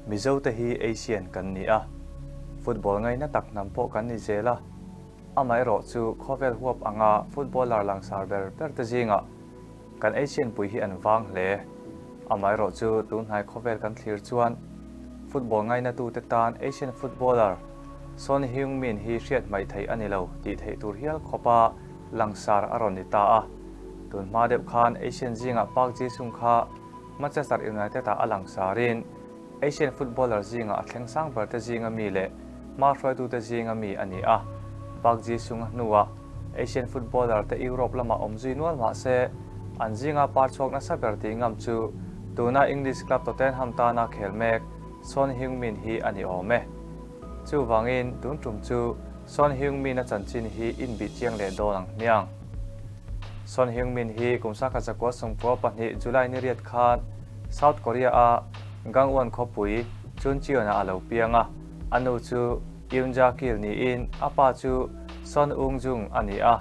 Mizote hi Asian kan ni a, football ngaina tak hnam pawh kan ni zel a. Amaherawhchu khawvel huap anga footballer langsar ber berte zingah kan Asian pui hi an vang hle. Amaherawhchu tunhnai khawvel kan thlir chuan football ngainatute tan Asian footballer Son Heung-min hi hriat hmaih theih a ni lo tih theih tur hial khawpa langsar a rawn ni ta a. Tun hma deuh khan Asian zingah Park Ji-sung kha Manchester United-ah a langsarin Asian footballer zinga a thleng sang berte zinga mi leh hma hruaitute zinga mi a ni a. Park Ji-sung-a hnuah Asian footballer te Europe lamah awm zui nual mah se, an zinga par chhuak nasa ber tih ngam chu tuna English club Tottenham tana khel mek Son Heung-min hi a ni awm e. Chuvangin tun tum chu Son Heung-min-a chanchin hi inbih chiang leh dawn ang hmiang. Son Heung-min hi kum sangkhat zakua 92 July ni riat khan South Korea-a Gangwon khawpui Chuncheon-ah a lo piang a. A nu chu Yoon Ja-kil niin a pa chu Son Ung-jung a ni a.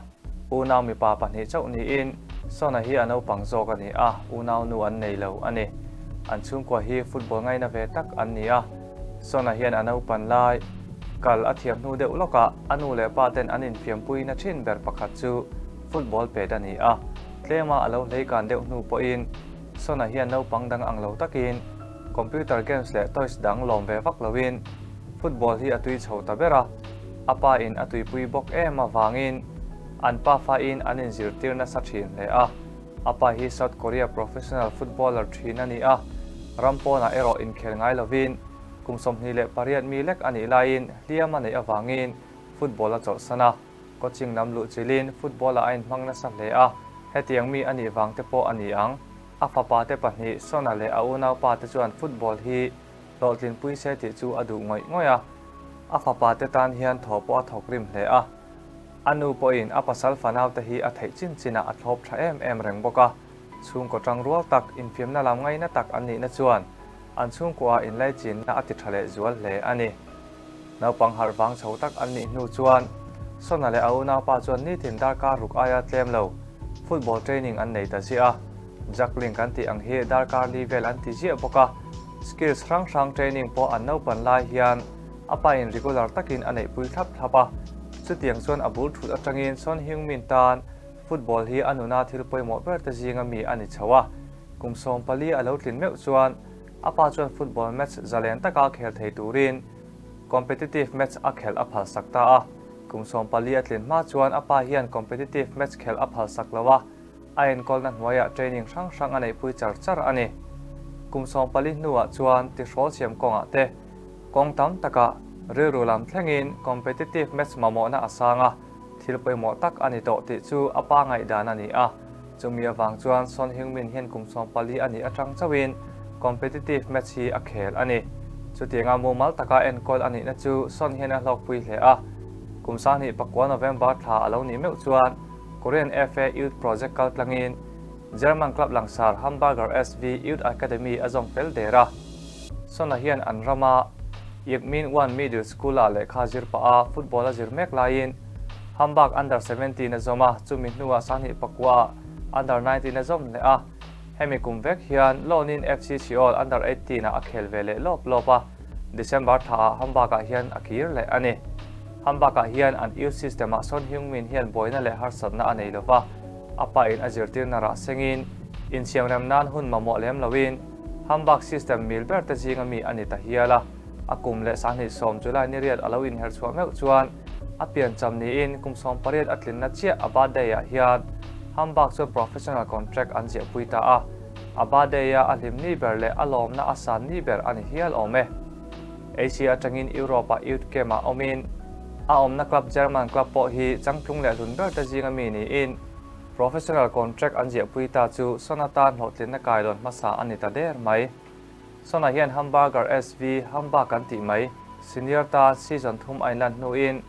Unau mipa pahnih chauh niin Son-a hi a naupang zawk a ni a, unau nu an nei lo a ni. An chhungkua hi football ngaina ve tak an ni a. Son-a hian a naupan lai kal a thiam hnu deuh lawkah a nu leh pa ten an infiampuina thin ber pakhat chu football pet a ni a. Tlema a lo hleikan deuh hnu pawhin Son-a hian naupang dang ang lo takin computer games leh toys dang lawm ve vak loin football hi a tui chho ta ber a, a pa in a tuipui bawk em avangin an pafa in an inzirtir nasa thin hle a. A pa hi South Korea professional footballer thin a ni a, ram pawnah erawh inkhel ngai lovin kum 28 mi lek a nih laiin hliam a neih avangin football a chawlhsan a, coaching lam luh chilhin football-ah a inhmang nasa hle a, hetiang mi a nih vang te pawh a ni ang. A fapa te pahnih Sona leh a unaupa te chuan football hi hlawhtlinpui se tih chu a duh ngawih ngawih a, a fapa te tan hian thaw pawh a thawk rim hle a. A nu pawhin a pasal fanaute hi a theih chin chinah a thlawp tha em em reng bawk a, chhungkaw tang rual tak, infiamna lam ngaina tak an nihna chuan an chhungkuaah inlaichinna a ti tha leh zual hle a ni. Naupang harh vang chho tak an nih hnu chuan Sona leh a unaupa chuan nitin darkar ruk aia tlem lo football training an nei ta ziah a, juggling kan tih ang hi darkar li vel an ti ziah bawk a, skills hrang hrang training pawh an naupan lai hian a pain regular takin a neihpui thlap thlap a, chutiang chuan a bul thut atangin Son Heung-min tan football hi a nuna thil pawimawh ber te zinga mi a ni chho a, kum 14 a lo tlin meuh chuan a pa chuan football match zalen taka khel thei turin competitive match a khelh a phalsak ta a, kum 14 a tlin hma chuan a pa hian competitive match khelh a phalsak lo a, a enkawlna hnuaiah training hrang hrang a neihpui char char a ni. Kum 14 hnuah chuan tihrawl siam kawngah te kawng tam takah rilru lam thlengin competitive match mamawhna a sang a, thil pawimawh tak a ni tawh tih chu a pa ngaihdan a ni a. Chumi avang chuan Son Heung-min hian kum 14 a nih atang chauhin competitive match hi a khel a ni. Chutianga mumal taka enkawl a nihna chu Son hian a hlawkpui hle a. Kum 29 November thla a lo nih meuh chuan Korean FA Youth Project kal tlangin German club langsar Hamburger SV Youth Academy a zawm fel der a. Son-a hian an rama Yekmin One Middle School-ah lehkha zir pah a football a zir mek laiin Hamburg Under 17 a zawm a, chumi hnuah 2009-ah Under 19 a zawm leh a. Hemi kum vek hian loan-in FC Seoul Under 18-ah a khel ve leh lawp lawp a, December thlaah Hamburg-ah hian a kir leh a ni. Hamburg-ah hian an youth system-ah Son Heung-min hian buaina leh harsatna a nei lova, a pain a zirtirna rah sengin insiamrem nan hun mamawh lem loin Hamburg system mil ber te zinga mi a ni ta hial a. A kum leh 2010 July ni riat a lo inher chhuah meuh chuan a piancham niin kum 18 a tlinna chiah a birthday-ah hian Hamburg chuan professional contract an ziahpui ta a. A birthday-a a hlim ni ber leh a lawmna a san ni ber a ni hial awm e. Asia atangin Europe-ah youth camp-ah awmin a awmna club German club pawh hi changtlung leh hlun ber te zinga mi niin professional contract an ziahpui ta chu Son atan hlawhtlinna kailawn hmasa a ni ta der mai. Son-ah hian Hamburger SV, Hamburg kan tih mai, senior tan season thum a inlan hnuin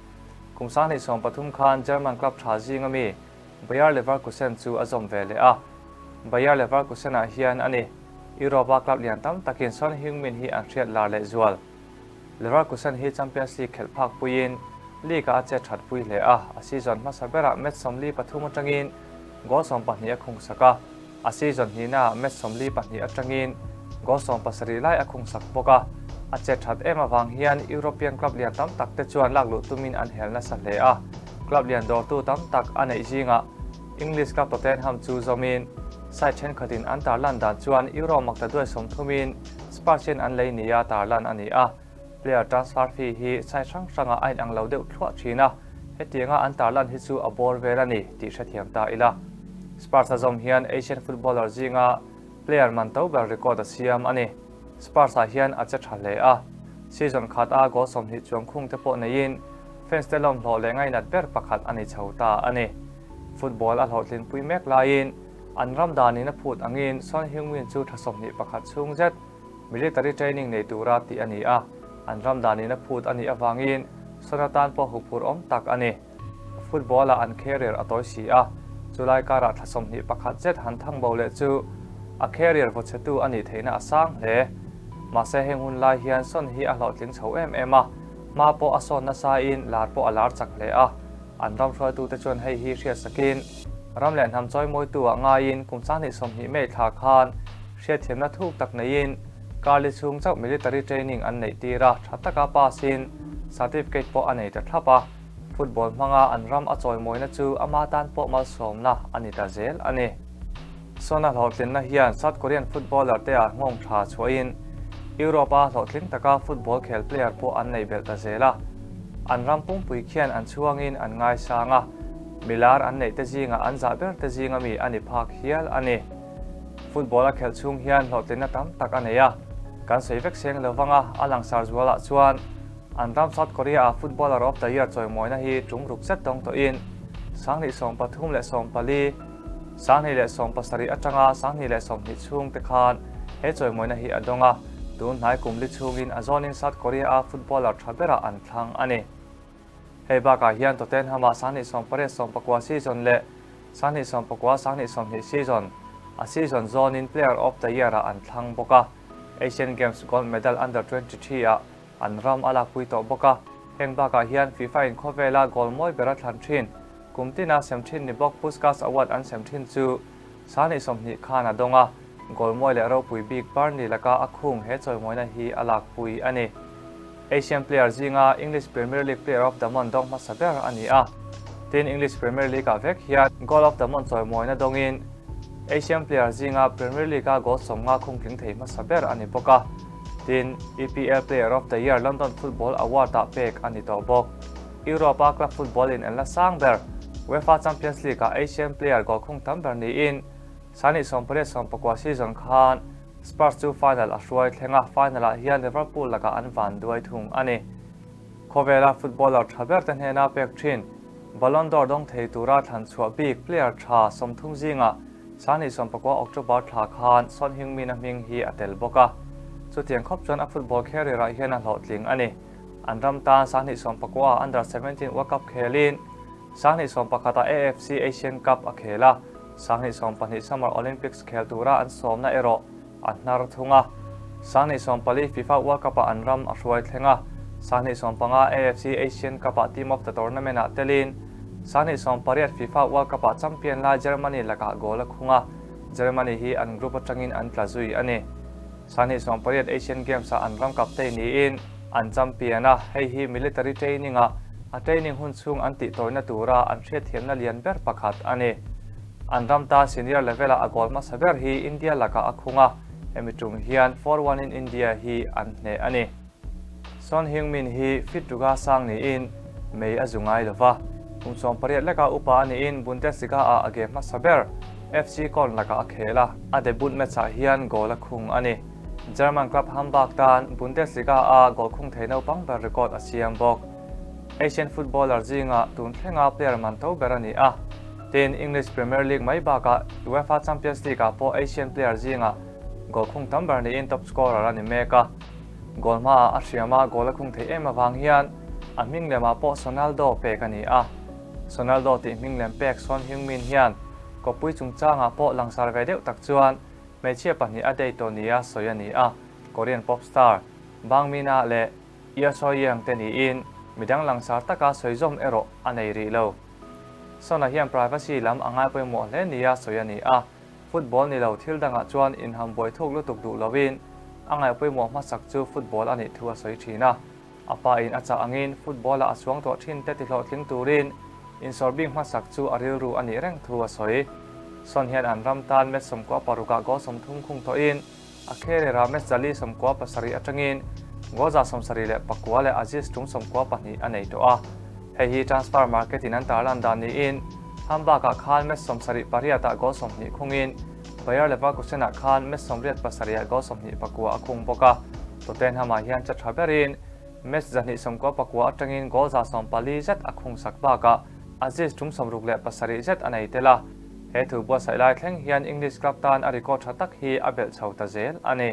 kum 2013 khan German club tha zinga mi Bayer Leverkusen chu a zawm ve leh a. Bayer Leverkusen-ah hian a ni. Europe-a club lian tam takin Son Heung-min hi an hriat lar leh zual. Leverkusen hi Champions League khelh phak puiin league-ah a chet that pui hle a, a season hmasa berah match 43 atangin goal 12 a khungsak a, a season hnihnaah match 42 atangin goal 17 lai a khungsak bawk a. A chet that em avang hian European club lian tam tak te chuan lak luh tumin an hel nasa hle a, club lian dawrtu tam tak a neih zingah English club Tottenham chu zawmin side thenkhatin an tarlan dan chuan Euro makta duai sawmthumin Spurs hian an lei nia tarlan a ni a. Player transfer fee hi side hrang hrangah a inang lo deuh thluah thin a, hetianga an tarlan hi chu a bawr vel a ni tih hrethiam ta ila. Spurs a zawm hian Asian footballer zinga player man to ber record a siam a ni. Spurs ah hian a che tha hle a, season khat a goal 20 chuang khung te pawh neiin fans te lawmhlawh leh ngainat ber pakhat a ni chho ta a ni. Football a hlawhtlinpui mek laiin an ram danin a phut angin Son Heung-min chu tha 21 chhung zet military training nei tura tih a ni a, an ram danin a phut a nih avangin Son atan pawh huphurh awm tak a ni. Football ah an career a tawi si a, chulai karah thla 21 zet han thang bo leh chu a career vawchhetu a nih theihna a sang hle. Mahse heng hun lai hian Son hi a hlawhtling chho em em a, hma pawh a sawn nasain lar pawh a lar chak hle a, an ram hruaitute chuan hei hi hriat sakin ram leh hnam chawimawitu ah ngaiin kum 2020 May thla khan hriatthiamna thuk tak neiin Karli chhung chauh military training an neih tir a, tha taka pass in certificate pawh a nei ta thlap a. Football hmanga an ram a chawimawina chu ama tan pawh malsawmna a ni ta zel a ni. Son-a hlawhtlinna hian South Korean footballer te ah nghawng tha chhuahin Europe-a hlawhtling taka football khel player pawh an nei belh ta zel a. An ram pumpui khian an chhuangin an ngaisang a, milar an neih te zingah an zah ber te zinga mi a ni phak hial a ni. Football a khelh chhung hian hlawhtlinna tam tak a nei a, kan sawi vek seng lo vanga a langsar zualah chuan An ram South Korea-a Footballer of the Year chawimawina hi tum ruk zet dawng tawhin 2034, 2017 atanga 2020 chhung te khan he chawimawina hi a dawng a, tun hnai kum li chhungin a zawnin South Korea-a footballer tha berah an thlang a ni. Hei bakah hian Tottenham-ah 2018-19 season leh 2019-2020 season a season zawnin Player of the Year-ah an thlang bawk a, Asian Games gold medal under 23 ah An ram a lakpui tawh bawk a, heng bakah hian FIFA in khawvela goal mawi ber a thlan thin. Kum tina sem thin ni bawk Puskas Award an sem thin chu 2020 khan a dawng a, goal mawi leh ropui bik Burnley laka a khung he chawimawina hi a lakpui a ni. Asian player zinga English Premier League Player of the Month dawng hmasa ber a ni a, tin English Premier League-ah vek hian Goal of the Month chawimawina dawngin Asian player zinga Premier League-a goal 50 khung tling thei hmasa ber a ni bawk a. Tin, EPL Player of the Year London Football Award-ah pek a ni tawh bawk. Europe-a club football in an la sang ber, UEFA Champions League-ah Asian player goal khung tam ber niin 2018-19 season khan Spurs chu final a hruai thleng a, final-ah hian Liverpool lakah an van duai thung a ni. Khawvela footballer tha ber te hnena pek thin, Ballon d'Or dawng thei tura thlan chhuah bik player tha 30 zingah 2019 October thla khan Son Heung-min-a hming hi a tel bawk a. Chutiang khawp chuan a football career-ah hian a hlawhtling a ni. An ram tan 2019 Under 17 World Cup khelin 2021-ah AFC Asian Cup a khel a, 2022 Summer Olympics khel tura an sawmna erawh a hnar thung a. 2024 FIFA World Cup-ah an ram a hruai thleng a, 2025 AFC Asian Cup-ah Team of the Tournament-ah telin 2028 FIFA World Cup-ah champion lai Germany lakah goal a khung a, Germany hi an group atangin an tla zui a ni. 2028 Asian Games-ah an ram captain niin an champion a, hei hi military training-ah a training hun chhung an tihtawina tura an hriatthiamna lian ber pakhat a ni. An ram tan senior level-ah a goal hmasa ber hi India lakah a khung a, hemi tum hian 4-1 in India hi an hneh a ni. Son Heung-min hi fit ruga sang niin mei a zu ngai lova, kum 18 leka upa a niin Bundesliga-ah a game hmasa ber FC Köln lakah a khel a, a debut match-ah hian goal a khung a ni. German club Hamburg tan Bundesliga-a goal khung thei naupang ber record a siam bawk. Asian footballer zinga tun thlenga player man to ber a ni a. Tin, English Premier League mai bakah UEFA Champions League-ah pawh Asian player zinga goal khung tam ber niin top scorer a ni mek a. Goal hmaah a hriam a, goal a khung thei em avang hian a hming lemah pawh Sonaldo pek a ni a. Sonaldo tih hming lem pek Son Heung-min hian kawppui chungchangah pawh langsar ve deuh tak chuan hmeichhia pahnih a date tawh nia sawi a ni a. Korean pop star Bang Min-ah leh Yeo Soo-young te niin midang langsar taka sawi zawm erawh a nei rih lo. Son-a hian privacy lam a ngai pawimawh hle nia sawi a ni a, football ni lo thil dangah chuan inham buai thuk lutuk duh loin A ngaih pawimawh hmasak chu football a nih thu a sawi thin a. A pa in a chah angin football-ah a suang tawh thin te tihlawhtling turin insawr bik hmasak chu a rilru a nih reng thu a sawi. Son hian an ram tan match 16 ah goal 30 khung tawhin a career-ah match 497 atangin goal 79 leh assist tum 92 a nei tawh a. Hei hi transfer market in an tarlan dan niin Hamburg-ah khan match 78 ah goal 20 khungin Bayer Leverkusen-ah khan match 87 ah goal 29 a khung bawk a. Tottenham-ah hian che tha berin match 299 atangin goal 140 zet a khung sak bakah assist tum 67 zet a nei tel a. He thu buatsaih lai thleng hian English club tan a record tha tak hi a belh chho ta zel a ni.